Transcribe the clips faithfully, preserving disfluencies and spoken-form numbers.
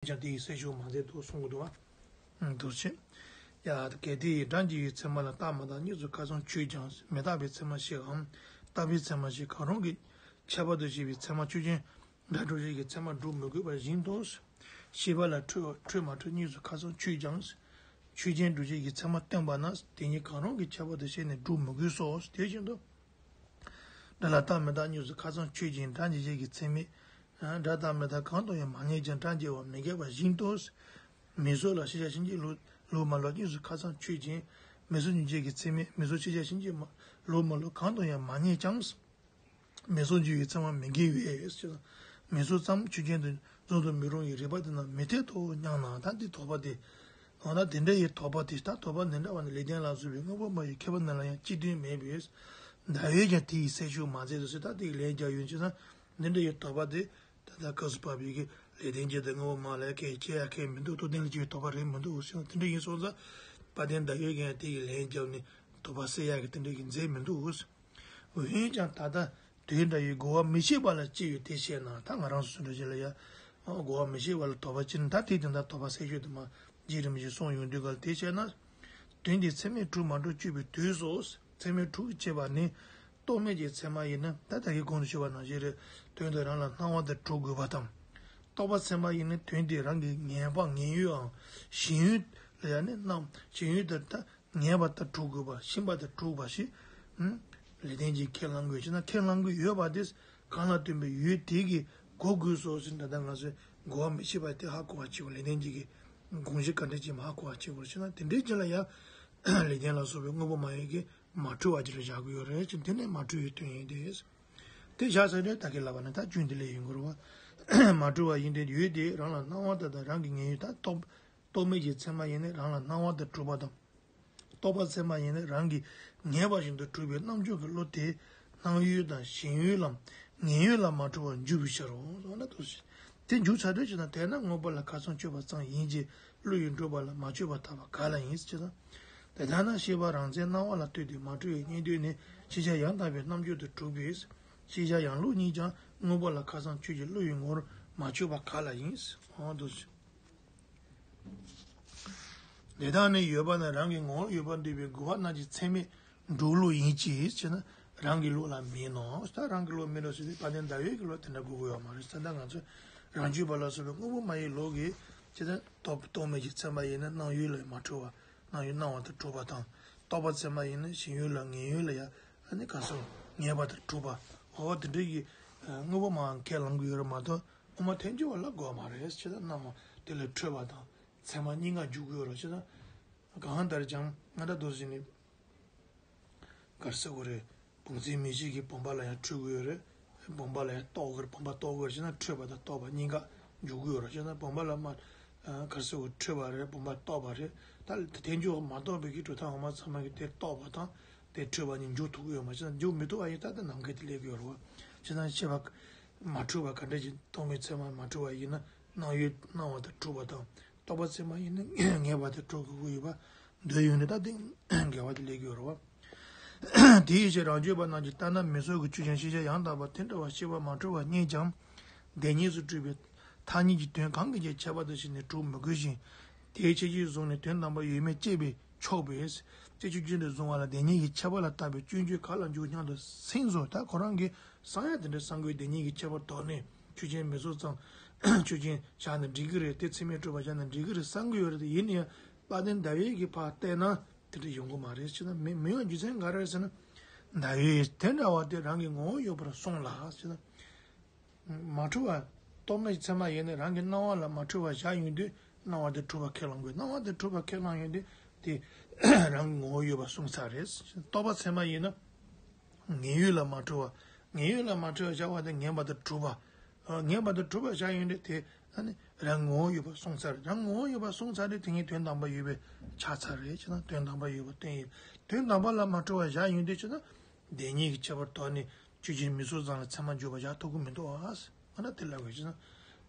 ཀྱང་དེ་ཡི་སེལ་ཕྱོགས་མ་མཛད་དོ་གསུང་གི་འདུག་བ། འདུག་ཆེ། ཡ། གལ་ཏེ་སྒྲ་འཇིག་པའི་ཚད་མ་ལ་རྟག་མ་རྟག་གཉིས་སུ་ཁ་ཚང་ཆོས་ཀྱང་། མི་རྟག་པའི་ཚད་མ་བཞི་འམ། རྟག་པའི་ཚད་མ་བཞི་གང་རུང་གི་ཁྱད་པར་དུ་བྱས་པའི་ཚད་མ་ཆོས་ཅན། སྒྲ་སྒྲུབ་བྱེད་ཀྱི་ཚད་མ་སྒྲུབ་མི་དགོས་པ་བཞིན་དུ། ཤེས་པ་ལ་འཁྲུལ་འཁྲུལ་མ་འཁྲུལ་གཉིས་སུ་ཁ་ཚང་ཆོས་ཀྱང་། ཆོས་ཅན་སྒྲུབ་བྱེད་ཀྱི་ཚད་མ་སྟོན་པ་ན་དེ་གཉིས་གང་རུང་གི་ཁྱད་པར་དུ་བྱས་ནས་སྒྲུབ་མི་དགོས་སོ། དེ་བཞིན་དུ། སྒྲ་ལ་རྟག་མི་རྟག་གཉིས་སུ་ཁ་ཚང་ཆོས་ཅན། སྒྲ་འཇིག་བྱེད་ཀྱི་ཚད་མས། སྒྲ་རྟག་མི་རྟག་གང་དུ་ཡང་མ་ངེས་ཀྱང་། སྒྲ་འཇིག་པ་མི་འགལ་བ་བཞིན་དུ། མིང་གཟུགས་ལ་ཤེས་བྱ་ཤེས་བྱེད་ལོག་ལོག་མ་ལོག་གཉིས་སུ་ཁ་ཚང་ཆོས་ཅན། མིང་གཟུགས་འཇིག་བྱེད་ཀྱི་ཚད་མས་མིང་གཟུགས་ཤེས་བྱ་ཤེས་བྱེད་མ་ལོག་མ་ལོག་གང་དུ་ཡང་མ་ངེས་ཀྱང་། མིང་གཟུགས་འཇིག་པའི་ཚད་མ་མི་འགལ་བས། མིང་གཟུགས་ཙམ་ཆོས་ཅན་དུ་འཛིན་དུ་མི་རུང་བའི་རིགས་པ་དེ་རྣམས་མི་འཐད་དོ་སྙམ་ན། ད་འདི་དོགས་པ་དེ། འོ་ན་དེ་འདྲ་ཡི་དོགས་པ་དེ། ད་དོགས་པ་འདི་འདྲ་བ་ནི་ལེགས་ལྡན་ལ་སོགས་པའི་དངོས་པོ་མ་ཡི་མཁས་པ་རྣམས་ལ་ཡང་སྤྱི་དོན་མེད་པས། ཟླ་འོད་ཀྱང་དེ་ཡི་སེལ་ཕྱོགས་མ་མཛད་དོ་ཟེར། ད་དེ་ཡི་ལན་རྒྱག་ཡོང་ཕྱིར་ན། འདི་འདྲ་ཡི་དོགས་པ་དེ། ད་ལྟ་སྐབས་སུ་བབས་པའི་གི་ལེགས་ལྡན་འབྱེད་དང་དངོས་པོ་མ་ལ་ཡང་ཁས་ཁྱེད་ཡང་ཁས་མི་འདུག་རྟོགས་ལྡན་ལ་སྐྱེ་བའི་དོགས་པ་རེད་མི་འདུག་ཟེར་ན། དེ་འདྲ་ཡིན་སོང་ཙང་། དཔལ་ལྡན་ཟླ་འོད་ཀྱང་དེ་ཡི་ལན་བརྒྱབ་ནས་དོགས་པ་སེལ་ཡག་གི་དེ་འདྲ་གི་མཛད་མི་འདུག་འོན་ཀྱང་ད་ལྟ་དོན་འདྲ་ཡི་གོ་བ་མི་ཤེས་པ་ལ་སྐྱེ་བའི་དེ་བཤད་ན། ད་ང་རང་སོ་སོ་འདྲ་ཞིག་ལ་ཡ། གོ་བ་མི་ཤེས་པ་ལ་དོགས་པ་སྐྱེ་ན། ད་དེ་དེ་འདྲ་དོགས་པ་སེལ་ཕྱོགས་དེ་མ་རྗེས་རིམ་བཞིན་གསུངས་ཡོང་དུས་ག་ལ་དེ་བཤད་ན། དོན་དེ་ཚད་མས་གྲུབ་མ་གྲུབ་དཔྱོད་པའི་དུས་སོ། ཚད་མས་གྲུབ་ཅེས་པ་ནི། རྟོག་མེད་ཀྱི་ཚད་མ་ཡིན་ན། ད་ལྟ་གི་གོང་དུ་ཞུས་པ་ནང་བཞིན་རེད། དོན་དེ་རང་ལ་སྣང་བ་དང་གྲུབ་དགོས་པ་དང་། རྟོག་པ་ཚད་མ་ཡིན་ན་དོན་དེ་རང་གི་ངེས་པ་ངེས་ཡུལ་འམ་ཞེན་ཡུལ་ལ་ཡང་ནི་སྣང་ཞེན་ཡུལ་དེ་ད་ངེས་པ་དང་གྲུབ་དགོས་པ། ཞེན་པ་དང་གྲུབ་པ་ཞིག་ལེགས་ལྡན་གྱིས་ཁས་བླང་དགོས་ཞེ་ན། ཁས་བླང་གི་ཡོད་པ་དེ་གང་ལ་ལྟོས་པའི་ཡུལ་དེ་གིས་གོ་དགོས་སོ་ཟེར། ད་ལྟ་ང་ཚོས་གོ་བ་མི་ཤེས་པ་དེ་ཧ་གོ་བ་བྱེད་དགོས། ལེགས་ལྡན་གྱིས་དགོངས་གཞི་ག་འདྲ་ཅིག་ཧ་གོ་བ་བྱེད་དགོས་ཞེ་ན། དེ་འདྲའི་རྒྱུ་ལ་ཡང་ལེགས་ལྡན་ལ་སོགས་པའི་དངོས་པོ་མ་ཡིན་གྱི་མ་འཁྲུལ་བ་ཅིག་ལ་བཞག་གི་ཡོད་རེད་ཅེས། དེ་ནི་མ་འཁྲུལ་བའི་དོན་ཡིན་ཏེ། དེ་བཞག་ཚར་དུས་ད་གིན་ལབ་པ་ནི་ད་རྒྱུན་དེ་ལས་ཡིན་དགོས་རེད་བ། མ་འཁྲུལ་བ་ཡིན་ཏེ་ཡུལ་དེ་རང་ལ་སྣང་བ་དང་། དང་རང་གི་ངེས་ཡུལ་ད་རྟོག་རྟོག་མེད་ཀྱི་ཚད་མ་ཡིན་ནི་རང་ལ་སྣང་བ་དང་གྲུབ་པ་དང་། རྟོག་པ་ཚད་མ་ཡིན་ནི་རང་གིས་ངེས་པ་བཞིན་དུ་གྲུབ་པའི་རྣམ་འཇོག་གི་བློ་དེ། སྣང་ཡུལ་དང་ཞེན་ཡུལ་ལམ་ངེས་ཡུལ་ལ་མ་གྲུབ་པར་འཇུག་པའི་ཕྱིར་རོ། འོ་ན་དུ་ཞེས། དེ་འཇུག་ཚར་དུས་ཅི་ན། དེས་ན་དངོས་པོ་ལ་ཁ་ཚང་དཔྱོད་པ་ཙམ་ཡིན་གྱི་བློ་ཡིས་འགྲུབ་པ་ལ་མ་དཔྱོད་པར་ཐལ་བ་ག་ལ་ཡིན་ཅེ་ན། དེ་ལྟར་ན་ཤེས་པ་རང་མཚན་སྣང་བ་ལ་ལྟོས་ཏེ་མ་གྲུབ་པའི་རྙེད་དོན་ནི་ཤེས་བྱ་ཡང་དག་པའི་རྣམ་འཇོག་ཏུ་གྲུབ་པས། ཤེས་བྱ་ཡང་ལོག་གཉིས་ཀྱང་དངོས་པོ་ལ་ཁ་ཚང་དཔྱོད་ཀྱི་བློ་ཡི་ངོར་མ་ཆུད་པ་ག་ལ་ཡིན། འོ་དུ། དེ་དག་ནི་ཡོད་པ་ན་རང་གི་ངོ་བོར་ཡོད་པར་འདོད་པའི་རྒོལ་བ་རྣམས་ཀྱི་ཚད་མས་གྲུབ་ལུགས་ཡིན་གྱི་ཞེ་ན། རང་གི་བློ་ལ་མིན་ནོ། ད་རང་གི་བློ་མིན་འགྲོ་ཟེར་དུས་དཔལ་ལྡན་ཟླ་འོད་ཀྱི་བློ་དེ་འདྲ་དགོས་ཀྱི་ཡོད་མ་རེད། ད་ལྟ་ང་ཚོས་རང་རྒྱུད་པ་ལ་སོགས་པའི་དངོས་པོ་མ་ཡིན་ལུགས་ཀྱི་ཅི་ད་རྟོག་རྟོག་མེད་ཀྱི་ཚད་མ་ཡིན་ན་སྣང་ཡུལ་ལ་མ་གྲུབ་པ། སྣང་ཡུལ་སྣང་བ་དང་གྲུབ་པ་དང་། རྟོག་པ་ཚད་མ་ཡིན་ན་ཞེན་ཡུལ་ལ་ངེས་ཡུལ་ལ་ཡང་ཨ་ནི་ག་སོ་ངེས་པ་དང་གྲུབ་པ། འོ་དེ་འདྲ་གི་དངོས་པོ་མ་ཁས་བླང་གི་ཡོད་རེད་མ་གཏོགས། དབུ་མ་ཐལ་འགྱུར་བ་ལ་དགོས་མ་རེད། ཅི་ད་སྣང་བ་དེ་ལས་འཕྲོས་པ་དང་ཚད་མ་གཉིས་ཀ་འཇུག་གི་ཡོད་རེད། ཅི་ད་གང་ལྟར་ཀྱང་ང་འདྲ་འདུག་ཟེར་ནས། ག་རེ་ཟེར་དགོས་རེད། བུམ་འཛིན་མིག་ཤེས་ཀྱིས་བུམ་པ་ལ་ཡང་འཕྲོད་ཀྱི་ཡོད་རེད། བུམ་པ་ལ་ཡང་རྟོགས་ཀྱི་རེད། བུམ་པ་རྟོགས་ཀྱི་ཡོད་རེད་ཅེ་ན། འཕྲོད་པ་དང་རྟོགས་པ་གཉིས་ཀ་འཇུག་གི་ཡོད་རེད་ཅེ་ན། བུམ་པ་ལ་མ་ག་རེ་ཟེར་དགོས། འཕྲོད་པ་རེད། བུམ་པ་རྟོགས་པ་རེད། ད་ཐལ་འགྱུར་མ་གཏོགས་པའི་གི་གྲུབ་མཐའ་དབུ་མ་ཚད་མ་གི་དེ་རྟོགས་པ་དང་དེ་འཕྲོད་པ་གཉིས་འཇུག་ཐུབ་ཀྱི་ཡོད་མ་རེད་ཅེ་ན། འཇུག་མི་ཐུབ་པ་ཡིན་ད་ལྟ་ནམ་མཁའི་དེ་སླེབས་ཀྱི་ཡོད་རེད་བ། ཅེ་ན་ཤེས་པ་མ་འཁྲུལ་བ་ག་འདྲ་ཞིག་རྟོག་མེད་ཚད་མ་མ་འཁྲུལ་བ་ཡིན་ན། སྣང་ཡུལ་སྣང་བ་དང་གྲུབ་པ་དང་། རྟོག་པ་ཚད་མ་ཡིན་ན་ངེས་པ་དེ་གྲུབ་དགོས་ཀྱི་ཡོད་པ་འདོད་ཡོད་ནི་ད་དེ་འགལ་བ་དེ་སླེབས་ཀྱི་ཡོད་རེད་བ། དེའི་ཕྱིར་རང་རྒྱུད་པ་རྣམས་ཀྱིས་ལྟར་ན་མིང་གཟུགས་ཀྱི་ཆོས་ཅན་ཤེས་བྱ་ཡང་དག་པ་དེ་འདྲ་བ་ཤེས་པ་མ་འཁྲུལ་བ་རྙེད་ཀྱང་། བདེན་གཉིས་སུ་གྲུབ་པའི་ཐ་སྙད་ཀྱི་དོན་གང་གིས་ཀྱང་ཁྱད་པར་དུ་བྱས་ནས་གྲུབ་མི་དགོས་ཤིང་། དེའི་ཕྱིར་གཞིར་བཟུང་ནས་དོན་དམ་པར་ཡོད་མེད་དཔྱད་པས་ཆོག་པས། དེ་ཆོས་ཅན་དུ་བཟུང་བ་ལ་བདེན་གཉིས་ཀྱི་ཁྱད་པར་ལ་ལྟ་བའི་སྐྱོན་བརྗོད་ག་ལ་འཇུག་སྙམ་དུ་སེམས་སོ། ད་ཁོ་རང་གིས་བསམ་ཡ་དེ་འདྲ་བསམ་དགོས། བདེན་གཉིས་ཀྱི་ཁྱད་པར་དོར་ནས་ཆོས་ཅན་མིང་གཟུགས་ཙམ་ཆོས་ཅན་བཞག་ན་འགྲིག་གི་རེད། དེ་ཚད་མས་གྲུབ་པ་བཞག་ན་འགྲིག་གི་རེད་བསམ་གི་ཡོད་རེད། དེ་ཡིན་ན་ཡང་དཔལ་ལྡན་ཟླ་འོད་ཀྱིས་ཕར་བལྟས་ན་དེ་འདྲ་ཡོང་གི་མ་རེད་ཅེ་ན། མི་མི་ཡོང་རྒྱུ་མཚན་ག་རེ་རེད་ཟེར་ན། ཟླ་འོད་དེ་འདྲ་བ་དེ་རང་གི་ངོ་བོ་ཡོད་པར་གསུངས་ལ་ཅེ་ན། མ་འཁྲུལ་བ། རྟོག་མེད་ཚད་མ་ཡིན་ན་རང་གི་སྣང་བ་ལ་མ་འཁྲུལ་བ་བཞག་ཡོང་དུས་སྣང་བ་དེ་གྲུབ་པ་ཁས་བླང་དགོས། སྣང་བ་དེ་གྲུབ་པ་ཁས་བླང་ཡོང་དུས་དེ་རང་གི་ངོ་བོ་ཡོད་པ་གསུངས་ཚར་རེད། རྟོག་པ་ཚད་མ་ཡིན་ན་ངེས་ཡུལ་ལ་མ་འཁྲུལ་བ། ངེས་ཡུལ་ལ་མ་འཁྲུལ་བ་བཞག་པ་དེ་ངེས་པ་དེ་གྲུབ་པ། ངེས་པ་དེ་གྲུབ་པ་བཞག་ཡོང་དུས་དེ་ཨ་ནི་རང་ངོ་བོ་ཡོད་པ་གསུངས་ཚར་རེད། རང་ངོ་བོ་ཡོད་པ་གསུངས་ཚར་དུས་དེ་ཉིད་དོན་དམ་པ་ཡོད་པས་ཆགས་ཚར་རེད་ཅེ་ན། དོན་དམ་པ་ཡོད་པ་སྟོན་ཡོད། དོན་དམ་པ་ལ་མ་འཁྲུལ་བ་བཞག་ཡོང་དུས་ཅེ་ན། བདེན་གཉིས་ཀྱི་ཁྱད་པར་དོར་ནས་ཆོས་ཅན་མིང་གཟུགས་ཙམ་ལ་ཚད་མ་འཇོག་པ་བཞག་ཐུབ་ཀྱི་མི་འདུག་ཨ། འོ་ན་དེ་ལ་འོས་ཤིང་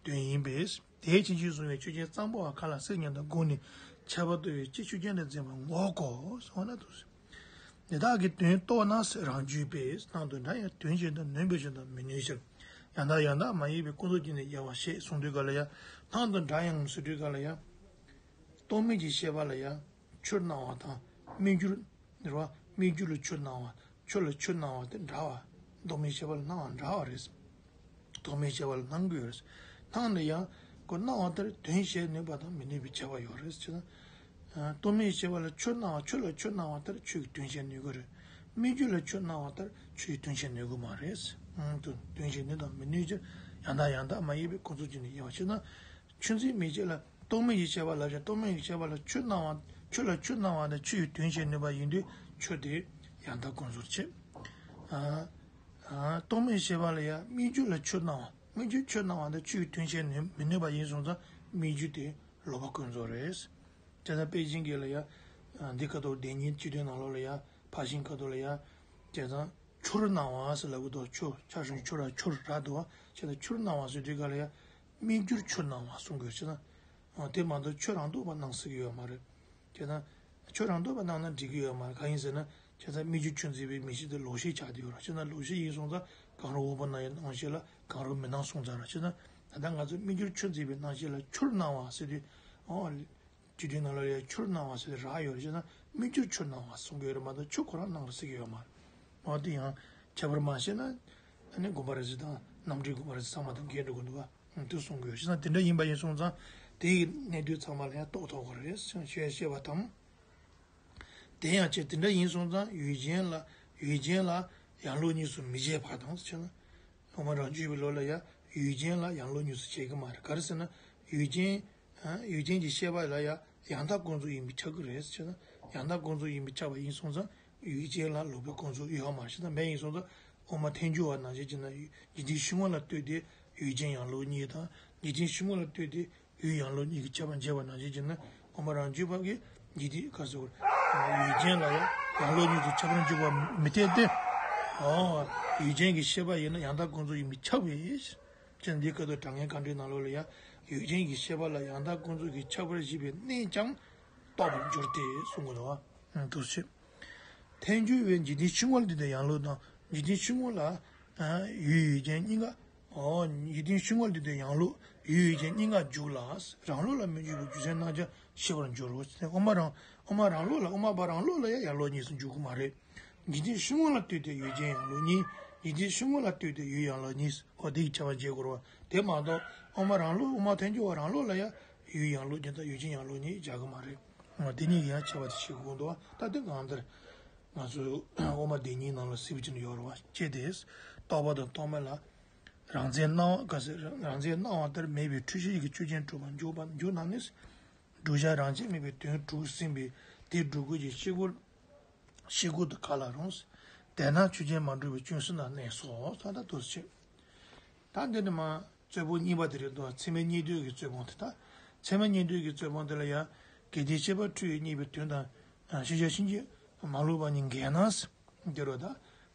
དོན་ཡིན་པས། དེའི་ཕྱིར་གཞིར་བཟུང་བའི་ཆོས་ཅན་ཙམ་པོ་བ་ག་ལ་སྲིད་ཉམས་དང་བསྒོམས་ནས་ཁྱད་པར་དུ་བའི་སྤྱི་ཆོས་ཅན་དུ་འཛིན་པ་ངོ་དགོས། འོ་ན་དུ། དེ་དག་གི་དོན་རྟོགས་ན་རང་རྒྱུད་པས་སྣང་དུ་འདྲ་ཡང་དོན་གཞན་དུ་ནོན་པའི་ཕྱིར་དང་མི་ནུས་ཕྱིར། ཡང་དག་ཡང་དག་མ་ཡིན་པའི་ཀུན་རྫོབ་ཀྱིས་ནི་དབྱེ་བ་ཕྱེ་གསུངས་དུས་ག་ལ་ཡང་ དང་དུ་འདྲ་ཡང་ཟེར་དུས་ག་ལ་ཡ། རྟོག་མེད་ཀྱི་ཤེས་པ་ལ་ཡ། ཆོས་སྣང་བ་དང་སྨིག་རྒྱུ་རེད་བ། སྨིག་རྒྱུ་ལ་ཆོས་སྣང་བ། ཆོས་ལ་ཆོས་སྣང་བ་དེ་འདྲ་བ། རྟོག་མེད་ཤེས་པ་ལ་སྣང་བ་འདྲ་བ་རེད། རྟོག་མེད་ཤེས་པ་ལ་སྣང་གི་ཡོད་རེད། སྣང་ནས་ཡང་ཁོ་སྣང་བ་ལྟར་དོན་བྱེད་ནུས་པ་དང་མི་ནུས་པའི་ཁྱད་པར་ཡོད་རེད་ཅེ་ན། རྟོག་མེད་ཤེས་པ་ལ་ཆོས་སྣང་བ། ཆོས་ལ་ཆོས་སྣང་བ་ལྟར་ཆོས་ཀྱི་དོན་བྱེད་ནུས་ཀྱི་རེད། སྨིག་རྒྱུ་ལ་ཆོས་སྣང་བ་ལྟར་ཆོས་ཀྱི་དོན་བྱེད་ནུས་ཀྱི་མ་རེད། དོན་བྱེད་ནུས་དང་མི་ནུས་ཀྱི་ཡང་དག་ཡང་དག་མ་ཡིན་པའི་ཁོ་ཚོ་ཅི་ནས་ཡོད་ཅེ་ན། ཆོས་འཛིན་མེད་ཅེས་ལ་རྟོག་མེད་ཀྱི་ཤེས་པ་ལབ་ཀྱང་རྟོག་མེད་ཀྱི་ཤེས་པ་ལ་ཆོས་སྣང་བ། ཆོས་ལ་ཆོས་སྣང་བ་ནི་ཆོས་ཀྱི་དོན་བྱེད་ནུས་པ་ཡིན་དུས་ཆོས་དེ་ཡང་དག་ཀུན་རྫོབ་ཆེ། རྟོག་མེད་ཤེས་པ་ལ་ཡང་སྨིག་རྒྱུ་ལ་ཆོས་སྣང་བ། སྨིག་རྒྱུ་ཆོས་སྣང་བ་ནི་ཆོས་ཀྱི་དོན་བྱེད་ནུས་མི་ནུས་པ་ཡིན་སོང་ཙང་སྨིག་རྒྱུ་དེ་ལོག་པ་ཀུན་རྫོབ་རེད། དེ་ལྟར་པེ་ཅིང་གི་ལ་ཡང་འདི་ཁ་ཐོག་བདེན་གཉིས་སྤྱི་དོན་ནང་ལོགས་ལ་ཡང་ཕར་ཕྱིན་ཁ་ཐོག་ལ་ཡང་དེ་དང་ཆུར་སྣང་བ་ཟེར་ལབ་གི་འདུག་ཆུ་ཆ་ཤུན་ཆུ་ར་ཆུར་ར་འདུག་བ་བྱས་ན་ཆུར་སྣང་བ་ཟེར་དུས་ག་ལ་ཡང་སྨིག་རྒྱུར་ཆུར་སྣང་བ་གསུང་དགོས་ཅེ་ན། དེ་མ་གཏོགས་ཆོས་རང་ལྡོག་པ་སྣང་སྲིད་ཀྱི་ཡོད་མ་རེད། དེ་ན་ཆོས་རང་ལྡོག་པ་སྣང་ན་འགྲིག་གི་ཡོད་མ་རེད། གང་ཡིན་ཟེར་ན་བྱས་ཙང་སྨིག་རྒྱུ་ཆུ་འཛིན་པའི་མིག་ཤེས་དེ་ལོག་ཤེས་ཆགས་བསྡད་ཡོད་རེད། བྱས་ན་ལོག་ཤེས་ཡིན་སོང་ཙང་གང་རུང་འོག་པ་སྣང་བའི་སྣང་ཤེས་ལ་གང་རུང་མི་སྣང་སོང་ཙང་རེད། བྱས་ན་ད་ལྟ་ང་ཚོས་སྨིག་རྒྱུར་ཆུ་འཛིན་པའི་སྣང་ཤེས་ལ་ཆུར་སྣང་བ་ཟེར་དུས་ཨོ། སྤྱི་དོན་ནང་ལ་ཡང་ཆུར་སྣང་བ་ཟེར་ཏེ་རག་ཡོད་རེད་ཅེ་ན་སྨིག་རྒྱུར་ཆུར་སྣང་བ་གསུང་གི་ཡོད་རེད་མ་གཏོགས་ཆུ་ཁོ་རང་སྣང་རུ་སྲིད་ཀྱི་ཡོད་མ་རེད། འོ་དེ་ཡང་ཁྱད་པར་མ་ཤེས་ན་ཨ་ནི་དགོངས་པ་རེ་ཟིག་དང་རྣམ་འགྲེལ་དགོངས་པ་རེ་ཟིག་ཚང་མ་དང་འགལ་འགྲོ་གི་འདུག་བ། དེ་གསུང་གི་ཡོད་ཅེ་ན་དེ་འདྲ་ཡིན་པ་ཡིན་སོང་ཙང་དེ་ཡི་གནད་དོན་ཚང་མ་ལ་ཡང་རྟོགས་ཐུབ་ཀྱི་རེད་ཞེས་བཤད་པ་དང་། དེ་ཡང་ཅི་དེ་འདྲ་ཡིན་སོང་ཙང་ཡུལ་ཅན་ལ་ཡུལ་ཅན་ལ་ཡང་ལོག་གཉིས་སུ་མི་བྱེད་པ་དང་ཟེར་ན། ལུང་མ་རང་རྒྱུད་པའི་ལུགས་ལ་ཡང་ཡུལ་ཅན་ལ་ཡང་ལོག་གཉིས་སུ་བྱེད་ཀྱི་མ་རེད། ག་རེ་ཟེར་ན་ཡུལ་ཅན། ཡུལ་ཅན་གྱི་ཤེས་པ་ལ་ཡང་ཡང་དག་ཀུན་རྫོབ་ཡིན་པས་ཁྱབ་ཀྱི་རེད་ཟེར་ན། ཡང་དག་ཀུན་རྫོབ་ཡིན་པས་ཁྱབ་པ་ཡིན་སོང་ཙང་ཡུལ་ཅན་ལ་ལོག་པའི་ཀུན་རྫོབ་ཡོད་མ་རེད་ཟེར་ན། མེད་ཡིན་སོང་ཙང་དབུ་མ་ཐལ་འགྱུར་བ་ནང་བཞིན་བྱས་ན་འཇིག་རྟེན་ཕྱི་དངོས་ལ་ལྟོས་ཏེ་ཡུལ་ཅན་ཡང་ལོག་གཉིས་དང་འཇིག་རྟེན་ཕྱི་དངོས་ལ་ལྟོས་ཏེ་ཡུལ་ཡང་ལོག་གཉིས་ཀྱི་ཁྱབ་པ་འབྱེད་པ་ནང་བཞིན་བྱས་ན་དབུ་མ་རང་རྒྱུད་པ་གིས་འཇིག་རྟེན་ག་ཟེར་བར་ཡུལ་ཅན་ལ་ཡང་ཡང་ལོག་གཉིས་ཀྱི་ཁྱབ་པ་འཇུག་པ་མི་འཐད་དེ། ཨོ། ཡུལ་ཅན་གྱི་ཤེས་པ་ཡིན་ན་ཡང་དག་ཀུན་རྫོབ་ཡིན་པས་ཁྱབ་པས། ཅེས་འདི་སྐད་དུ་དྲང་ངེས་དཀའ་འགྲེལ་ནང་ལོགས་ལ་ཡང་ཡུལ་ཅན་གྱི་ཤེས་པ་ལ་ཡང་དག་ཀུན་རྫོབ་ཀྱི་ཁྱད་པར་བཞི་པའི་གནས་ཀྱང་རྟོགས་པར་འགྱུར་ཏེ་གསུང་གི་འདུག་བ། འདུག་ཕྱིར། ཐལ་འགྱུར་བས་འཇིག་རྟེན་ཕྱི་དངོས་ལ་ལྟོས་ཏེ་ཡང་ལོག་དང་འཇིག་རྟེན་ཕྱི་དངོས་ལ་ཡུལ་ཡུལ་ཅན་གཉིས་ཀ། འོ་འཇིག་རྟེན་ཕྱི་དངོས་ལ་ལྟོས་ཏེ་ཡང་ལོག་ཡུལ་ཡུལ་ཅན་གཉིས་ཀ་འཇུག་ལ། རང་ལུགས་ལ་མི་འཇུག་པའི་རྒྱུ་མཚན་རྣམས་ཀྱང་ཤེས་པར་འགྱུར་རོ། དབུ་མ་རང་དབུ་མ་རང་ལུགས་ལ་དབུ་མ་པ་རང་ལུགས་ལ་ཡང་ཡང་ལོག་གཉིས་སུ་འཇུག་གི་མ་རེད། འཇིག་རྟེན་ཕྱི་དངོས་ལ་ལྟོས་ཏེ་ཡུལ་ཅན་ཡང་ལོག་གཉིས། འཇིག་རྟེན་ཕྱི་དངོས་ལ་ལྟོས་ཏེ་ཡུལ་ཡང་ལོག་གཉིས། འོ་དེ་ཡི་ཁྱད་པར་འབྱེད་དགོས་རེད་བ། དེ་མ་གཏོགས་དབུ་མ་རང་ལུགས་དབུ་མ་ཐལ་འགྱུར་བ་རང་ལུགས་ལ་ཡང་ཡུལ་ཡང་ལོག་གཉིས་དང་ཡུལ་ཅན་ཡང་ལོག་གཉིས་སྦྱར་གི་མ་རེད། འོ་དེ་གཉིས་ཀྱི་ཡང་ཁྱད་པར་དེ་ཤེས་དགོས་འདུག་བ། ད་དེ་གང་ལྟར་ང་ཚོའི་དབུ་མ་བདེན་གཉིས་ནང་ལ་གཟིགས་པ་ཅིག་ཡོད་རེད་བ། ཅེས་ཏེ། རྟོག་པ་དང་རྟོག་མེད་ལ། རང་མཚན་སྣང་བ་ག་ཟེར་རང་མཚན་སྣང་བ་ལྟར་མེད་པའི་འཁྲུལ་ཤེས་ཀྱི་ཆོས་ཅན་གྲུབ་པར་འཇུག་པ་འཇུག་ན་ནི། བསྒྲུབ་བྱ་རང་མཚན་མེད་པའི་དོན་གྲུབ་ཟིན་པས་དེ་སྒྲུབ་དགོས་ཀྱི་ཤེས་དགོས། ཤེས་དགོས་དུ་ག་ལ་རུང་། དེས་ན་ཆོས་ཅན་མ་གྲུབ་པའི་སྐྱོན་སུ་ན་གནས་སོ། ད་ལྟ་དུ་ཆེ། ད་འདི་ནི་མ་རྩོད་སྤོང་གཉིས་པ་དེ་རེད་འདུག་ཚད་མའི་སྙིང་བསྡུས་ཀྱི་རྩོད་སྤོང་དེ་དག་ཚད་མའི་སྙིང་བསྡུས་ཀྱི་རྩོད་སྤོང་དེ་ལ་ཡང་གལ་ཏེ་ཤེས་པ་འཁྲུལ་བའི་རྙེད་པའི་དོན་དང་ཤེས་བྱ་ཕྱིན་ཅི་མ་ལོག་པ་གཉིས་འགལ་ན། འདི་རུ་ད་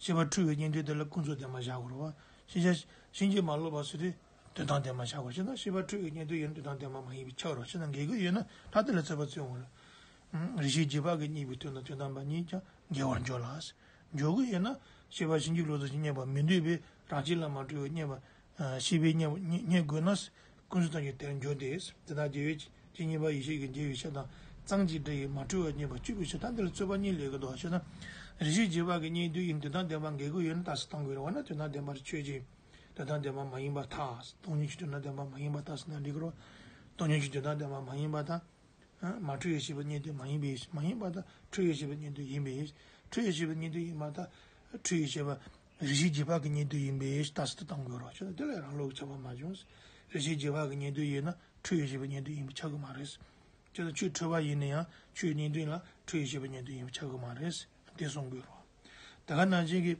ཤེས་པ་འཁྲུལ་བའི་རྙེད་དོན་དེ་ལ་ཀུན་རྫོབ་བདེན་པར་བཞག་དགོས་རེད་བ། ཤེས་བྱ་ཕྱིན་ཅི་མ་ལོག་པ་ཟེར་དུས་དོན་དམ་བདེན་པར་བཞག་དགོས་ཤེ་ན། ཤེས་པ་འཁྲུལ་བའི་རྙེད་དོན་ཡིན་དོན་དམ་བདེན་པ་མ་ཡིན་པའི་ཆ་རོ་ཤེ་ན་འགལ་གྱི་ཡོད་ན་ད་དེ་ལ་རྩོད་པ་རྩོད་འོང་རེད། རེ་ཞིག་རྗེས་དཔག་གི་རྙེད་པའི་དོན་དང་དོན་དམ་པ་གཉིས་ཀྱང་འགལ་བར་འགྱུར་ལ། འགྱུར་གྱི་ཡོད་ན་ཤེས་པ་ཕྱིན་ཅི་ལོག་ཙམ་ཞིག་རྙེད་པ་མི་འདོད་པས་རང་བཞིན་ལ་མ་གྲུབ་པའི་རྙེད་པ། ཤེས་པས་རྙེད་རྙེད་དགོས་ན། ཀུན་རྫོབ་ཐམས་ཅད་དེར་འགྱུར་ཏེ། དེ་དག་རྒྱལ་བའི་ཇི་སྙེད་པ་ཡེ་ཤེས་ཀྱི་རྒྱལ་བའི་ཆ་དང་། གཙང་གཅིག་སྒྲ་ཡིས་མ་འཁྲུལ་བར་རྙེད་པ་གཅིག་པའི་ཕྱིར་ད་འདི་ལ་རྩོད་པ་གཉིས་ལས་ཀྱི་འདུག་ཞེ་ན། རེ་ཞིག་རྗེས་དཔག་གི་རྙེད་དོན་ཡིན་དོན་དམ་བདེན་པ་འགལ་གྱི་ཡོད་ན་རྟགས་སུ་བཏང་དགོས་རེད་བ་ན་དོན་དམ་བདེན་པར་ཆོས་ཅན། དོན་དམ་བདེན་པ་མ་ཡིན་པར་ཐལ། སྟོང་ཉིད་ཀྱི་དོན་དམ་བདེན་པ་མ་ཡིན་པར་ཐལ་ཟེར་ན་འགྲིག་གི་རེད། སྟོང་ཉིད་ཀྱི་དོན་དམ་བདེན་པ་མ་ཡིན་པར་ཐལ། མ་འཁྲུལ་བའི་ཤེས་པའི་རྙེད་དོན་མ་ཡིན་པའི་མ་ཡིན་པར་ཐལ། འཁྲུལ་བའི་ཤེས་པའི་རྙེད་དོན་ཡིན་པའི། འཁྲུལ་བའི་ཤེས་པའི་རྙེད་དོན་ཡིན་པར་ཐལ། འཁྲུལ་བའི་ཤེས་པ། རེ་ཞིག་རྗེས་དཔག་གི་རྙེད་དོན་ཡིན་པའི་རྟགས་སུ་བཏང་དགོས་རོ་ཞེ་ན་དེ་ལ་རང་ལུགས་ཁྱབ་པ་མ་བྱུང་། རེ་ཞིག་རྗེས་དཔག་གི་རྙེད་དོན་ཡིན་ན་འཁྲུལ་བའི་ཤེས་པའི་རྙེད་དོན་ཡིན་པ་ཆགས་ཀྱི་མ་རེད། ཅེས་དང་ཆོས་འཁྲུལ་པ་ཡིན་ན་ཡང་ཆོས་རྙེད་དོན་ལ་འཁྲུལ་བའི་ཤེས་པའི་རྙེད་དོན་ཡིན་པ་ཆགས་ཀྱི་མ་རེད། དེ་གསུང་དགོས་རོ། དེ་ག་ནང་བཞིན་གྱི།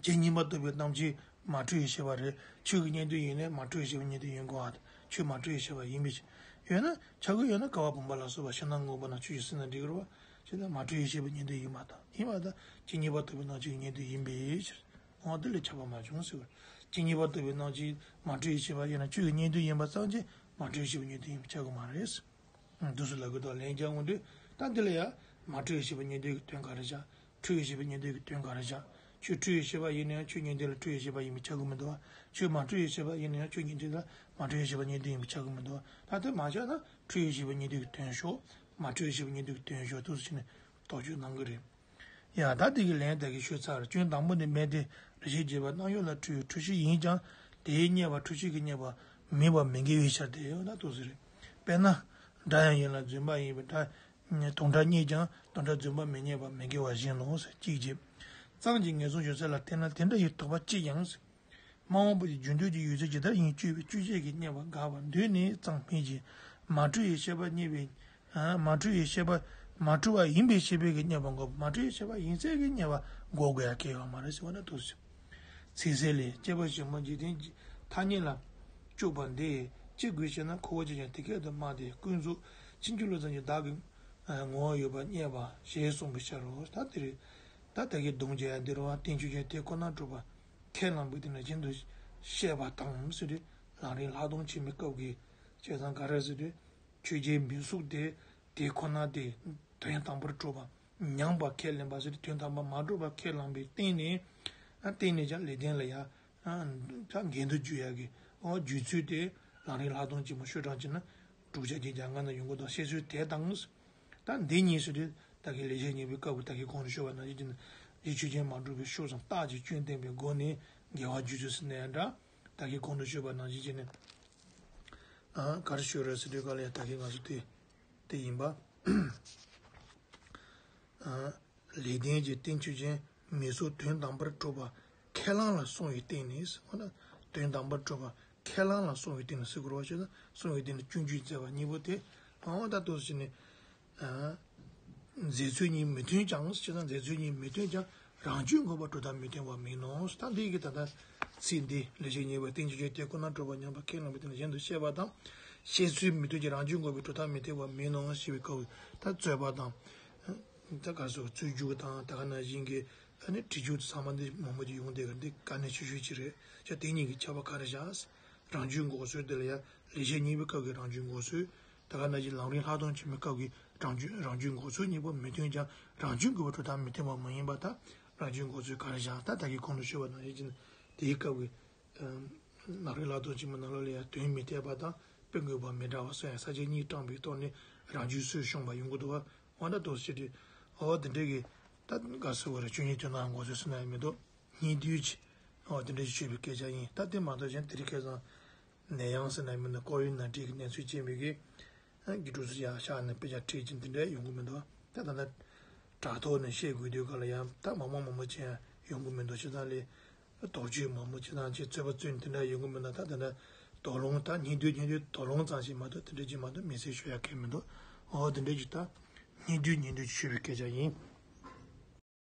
ཇི་སྙེད་པ་རྟོགས་པའི་སྣང་མཆེད་མ་འཁྲུལ་བའི་ཤེས་པ་རེད། ཆོས་ཀྱི་རྙེད་དོན་ཡིན་ནའི་མ་འཁྲུལ་བའི་ཤེས་པའི་རྙེད་དོན་ཡིན་དགོས་པ་དང་ཆོས་མ་འཁྲུལ་བའི་ཤེས་པ་ཡིན་པའི་ཕྱིར། ཡོད་ན་ཆགས་ཀྱི་ཡོད་ན་ཀ་བ་བུམ་པ་ལ་སོགས་པ་ཕྱི་ནང་སྔོན་པོ་ན་ཆོས་ཅན་ཟེར་ན་འགྲིག་གི་རེད་བ། ཞེ་ན་མ་འཁྲུལ་བའི་ཤེས་པའི་རྙེད་དོན་ཡིན་པ་དང་ཡིན་པ་དང་ཇི་སྙེད་པ་རྟོགས་པའི་སྣང་མཆེད་ཀྱི་རྙེད་དོན་ཡིན་པའི་ཕྱིར། འོ་དེ་ལས་ཁྱབ་པ་མ་བྱུང་ཟེར་བ། ཇི་སྙེད་པ་རྟོགས་པའི་སྣང་མཆེད་མ་འཁྲུལ་བའི་ཤེས་པ་ཡིན་ན་ཆོས་ཀྱི་རྙེད་དོན་ཡིན་པ་ཙམ་གྱིས་མ་འཁྲུལ་བའི་ཤེས་པའི་རྙེད་དོན་ཡིན་པ་ཆགས་ཀྱི་མ་རེད། འདུག་སེ་ལབ་ཀྱི་འདུག་ལན་རྒྱག་འོང་དུས་ད་འདི་ལ་ཡང་མ་འཁྲུལ་བའི་ཤེས་པའི་རྙེད་དོན་གྱི་དོན་ག་རེ་བཞག་འཁྲུལ་བའི་ཤེས་པའི་རྙེད་དོན་གྱི་དོན་ག་རེ་བཞག་ཁྱོད་འཁྲུལ་བའི་ཤེས་པ་ཡིན་ན་ཡང་ཁྱོད་ཉན་ཐོས་ལ་འཁྲུལ་བའི་ཤེས་པ་ཡིན་པས་ཁྱབ་ཀྱི་མི་འདུག་བ། ཁྱོད་མ་འཁྲུལ་བའི་ཤེས་པ་ཡིན་ན་ཡང་ཁྱོད་ཉན་ཐོས་ལ་མ་འཁྲུལ་བའི་ཤེས་པ་ཉན་ཐོས་ཡིན་པས་ཁྱབ་ཀྱི་མི་འདུག་བ། ད་དེ་མ་ཁྱབ་ན་འཁྲུལ་བའི་ཤེས་པ་ཉན་ཐོས་ཀྱི་དོན་ཞོག། མ་འཁྲུལ་བའི་ཤེས་པ་ཉན་ཐོས་ཀྱི་དོན་ཞོག་འདུག་ཟེར་ནས་དོགས་གཅོད་གནང་གི་རེད། ཡ་ད་དེ་གི་ལན་ད་གིན་ཤོད་ཚར། སྐྱོན་དང་པོ་ནི་མེད་དེ། རེ་ཞིག་རྗེས་པ་རྣམ་གཡོགས་ལ་འཁྲུལ་བའི་འཁྲུལ་ཤེས་ཡིན་ཀྱང་དེའི་རྙེད་པ་འཁྲུལ་ཤེས་ཀྱི་རྙེད་པ་མིན་པ་མི་འགལ་བའི་ཕྱིར་ཏེ། འོ་ན་འདུག་ཟེར། དཔེར་ན། སྒྲ་ཡང་ཡིན་ལ་རྫུན་པ་ཡིན་པའི་སྒྲ། དོན་སྒྲ་རྙེད་ཀྱང་དོན་སྒྲ་རྫུན་པ་མི་རྙེད་པ་མི་འགལ་བ་བཞིན་ནོ། གཅིག་བྱས། གཙང་གི་ངེས་བཟུང་ཡོད་ཚད་ལ་བརྟེན་ན་དེ་འདྲ་ཡི་དོགས་པ་ཅི་ཡང་། སྨྲ་བ་པོ་དེ་རྒྱུ་འབྲས་ཀྱི་ཡོད་ཚད་ཇི་ལྟར་ཡིན་དཔྱོད་པའི་དཔྱོད་བྱེད་ཀྱི་རྙེད་པ་དགག་པ་འདོད་ནས་གཙང་སྨྲས་ཀྱི། མ་འཁྲུལ་བའི་ཤེས་པ་རྙེད་པའི། མ་འཁྲུལ་བའི་ཤེས་པ། མ་འཁྲུལ་བ་ཡིན་པའི་ཤེས་པའི་གི་རྙེད་པ་འགོག་པ། མ་འཁྲུལ་བའི་ཤེས་པ་ཡིན་ཚད་ཀྱི་རྙེད་པ་འགོག་དགོས་ཡ་གལ་ཡོད་མ་རེད་ཟེར་བ་ན་འདུག་ཟེར། ཚིག་གསལ་ལས། སྐྱེས་པ་ཞིག་མ་འཇིག་རྟེན་གྱི་ཐ་སྙད་ལ་དཔྱོད་པ་འདི་ཅི་དགོས་ཤེ་ན། ཁོ་བོ་ཅིག་ཀྱང་དེ་སྐད་དུ་སྨྲ་སྟེ་ཀུན་རྫོབ་ཕྱིན་ཅི་ལོག་ཙམ་གྱི་བདག་གི་ངོ་བོ་ཡོད་པར་བསྙད་པ་ཞེས་གསུངས་པའི་ཕྱིར་རོ། ད་དེ་རེད། ད་ད་གིན་སྡོམ་རྒྱག་ཡ་འདི་རུ་བ། རྟེན་ཆོས་ཅན་དེ་ཁོ་ནར་གྲུབ་པ་ཁས་བླངས་པའི་སྟེང་ན་གཞན་དུ་བཤད་པ་དང་ཟེར་དུས། ལམ་རིམ་ལྷག་མཐོང་ཆེན་མོའི་སྐབས་ཀྱི་བྱས་ཙང་ག་རེ་ཟེར་དུས། ཆོས་ཅན་མི་གཟུགས་དེ་དེ་ཁོ་ན་དེ་དོན་དམ་པར་གྲུབ་པ་མྱངས་པ་ཁས་ལེན་པ་ཟེར་དུས། དོན་དམ་པར་མ་གྲུབ་པ་ཁས་བླངས་པའི་སྟེང་ནས། ཨ་སྟེང་ནས་ཀྱང་ལེགས་ལྡན་ལ་ཡང་ད་འགལ་འདུ་བརྗོད་ཡ་གི། འོ་བརྗོད་ཚུལ་དེ་ལམ་རིམ་ལྷག་མཐོང་ཆེན་མོ་ཤོག་གྲངས་གཅིག་ན་དྲུག་ཅུ་རེ་བརྒྱད་ཅུ་གྱ་ལྔ་ན་ཡོང་གི་འདུག། བཤད་ཚུལ་དེ་དང་། ད་འདི་གཉིས་སུ་དེ་ད་གིན་ལེགས་བཤད་སྙིང་པོའི་སྐབས་ཀྱི་ད་གིན་གོང་དུ་ཞུས་པ་ནང་བཞིན་གྱི་ནི། རྗེ་ཆོས་ཅན་མ་གྲུབ་པའི་ཤུགས་ཙམ་རྟགས་ཀྱི་སྐྱོན་བསྟན་པའི་སྒོ་ནས་འགལ་བ་བརྗོད་ཚུལ་ཟེར་ན་ཡང་འདྲ། ད་གིན་གོང་དུ་ཞུས་པ་ནང་བཞིན་གྱི་ནི། ཨ་ག་རེ་ཞུ་རེད་ཟེར་དུས་ག་ལ་ཡང་ད་གིན་ང་ཚོ་དེ་དེ་ཡིན་པ། ཨ་ལེགས་ལྡན་གྱི་རྟེན་ཆོས་ཅན་མི་གཟུགས་དོན་དམ་པར་གྲུབ་པ་ཁས་བླངས་ལ་སོང་བའི་སྟེང་ནས། འོ་ན་དོན་དམ་པར་གྲུབ་པ་ཁས་བླངས་ལ་སོང་བའི་སྟེང་ནས་ཟེར་དགོས་རེད་བ། བྱས་ཙང་སོང་བའི་སྟེང་ནས་སྐྱོན་བརྗོད་མཛད་པ་གཉིས་པོ་དེ། འོ་ད་འདུག་ཟེར་ནས། ཨ་མཛད་ཚུལ་གཉིས་མི་མཐུན་ཀྱང་། བྱས་ཙང་མཛད་ཚུལ་གཉིས་མི་མཐུན་ཀྱང་རང་རྒྱུད་འགོག་པར་གྲུབ་མཐའ་མི་མཐུན་པ་མིན་ནོ། ད་འདི་གི་ད་ལྟ་ཚིག་འདི་ལེགས་བཤད་སྙིང་པོའི་རྟེན་ཅིང་འབྱུང་ལྡན་དེ་ཁོ་ན་གྲུབ་པ་མྱངས་པ་ཁས་བླངས་པའི་སྟེང་ནས་གཞན་དུ་བཤད་པ་དང་། བཤད་ཚུལ་མི་མཐུན་ཀྱང་རང་རྒྱུད་འགོག་པའི་གྲུབ་མཐའ་མི་མཐུན་པ་མིན་ནོ་ཞེས་པའི་སྐབས་ད་རྩོད་པ་དང་། ད་ག་སོ་རྩོད་རྒྱུགས་དང་ད་ག་ནང་བཞིན་གྱི་ཨ་ནི་དྲི་རྒྱུགས་ཚང་མ་འདི་མང་པོ་ཅིག་ཡོང་བསྡད་ཀྱི་འདི་དཀའ་གནད་ཆེ་ཤོས་ཅིག་རེད། ཅག་དེ་གཉིས་ཀྱི་ཁྱད་པར་ག་རེ་བཞག། རང་རྒྱུད་འགོག་ཚུལ་དེ་ལ་ཡང་ལེགས་བཤད་སྙིང་པོའི་སྐབས་ཀྱི་རང་རྒྱུད་འགོག་ཚུལ། ད་ག་ནང་བཞིན་ལམ་རིམ་ལྷག་མཐོང་ཆེན་མོའི་སྐབས་ཀྱི་རང་རྒྱུད་རང་རྒྱུད་འགོག་ཚུལ་གཉིས་པོ་མི་མཐུན་ཀྱང་རང་རྒྱུད་འགོག་པའི་གྲུབ་མཐའ་མི་མཐུན་པ་མ་ཡིན་པ་དང་། རང་རྒྱུད་འགོག་ཚུལ་ག་རེ་བཞག། ད་ད་གིན་གོང་དུ་ཞུས་པ་ནང་བཞིན་གྱི་དེའི་སྐབས་ཀྱི་ལམ་རིམ་ལྷག་མཐོང་ཆེན་མོའི་ནང་ལོགས་ལ་ཡང་དོན་མི་འཐད་པ་དང་དཔེ་འགོད་པ་མི་འདྲ་བ་སོགས་ཡང་ས་བཅད་གཉིས་བགྲངས་པའི་ཐོག་ནས་རང་རྒྱུད་སྲོལ་ཤོང་པ་ཡོང་གི་འདུག་བ། འོ་ད་འདུག་ཟེར་དུས། འོ་དེ་འདྲའི་གི་ད་ག་ཟེར་དགོས་རེད། ཆོས་ཉིད་དོན་དམ་འགོག་ཚུལ་ཟེར་ན་ཡང་མི་འདུག། སྙིང་བསྡུས་ཀྱི་འོ་དེ་འདྲའི་ཞུས་པའི་སྐད་ཆ་ཡིན། ད་དེ་མ་གཏོགས་གཞན་དེ་རིང་ཁ་སང་ནད་ཡམས་ཟེར་ན་ཡང་མིན་ན་ཀོ་བིཌ་ནའིན་ཊིན་གི་གནས་ཚུལ་ཅན་པའི་གི་དགེ་ཕྲུག་ཚོ་ཡར་ཤག་ནས་དཔེ་ཆ་ཁྲིད་ཀྱིན་དེ་འདྲ་ཡོང་གི་མི་འདུག། ད་ད་ལྟ་དྲ་ཐོག་ནས་བཤད་དགོས་དུས་ག་ལ་ཡང་ད་མང་མང་མང་མང་ཅན་ཡོང་གི་མི་འདུག། བྱས་ཙང་ལས་དོགས་གཅོད་མང་པོ་བྱས་ཙང་ཅིག་རྩོད་པ་རྩོད་ནས་དེ་འདྲ་ཡོང་གི་མི་འདུག། ད་ད་ལྟ་དོགས་སློང་ད་སྙིང་བསྡུས་སྙིང་བསྡུས་དོགས་སློང་ཙམ་ཞིག་མ་གཏོགས་དེ་འདྲ་ཅིག་མ་གཏོགས་མི་ཚེ་ཤོད་ཡ་གང་མི་འདུག། འོ་དེ་འདྲ་ཅིག་ད་སྙིང་བསྡུས་སྙིང་བསྡུས་ཞུས་པའི་སྐད་ཆ་ཡིན།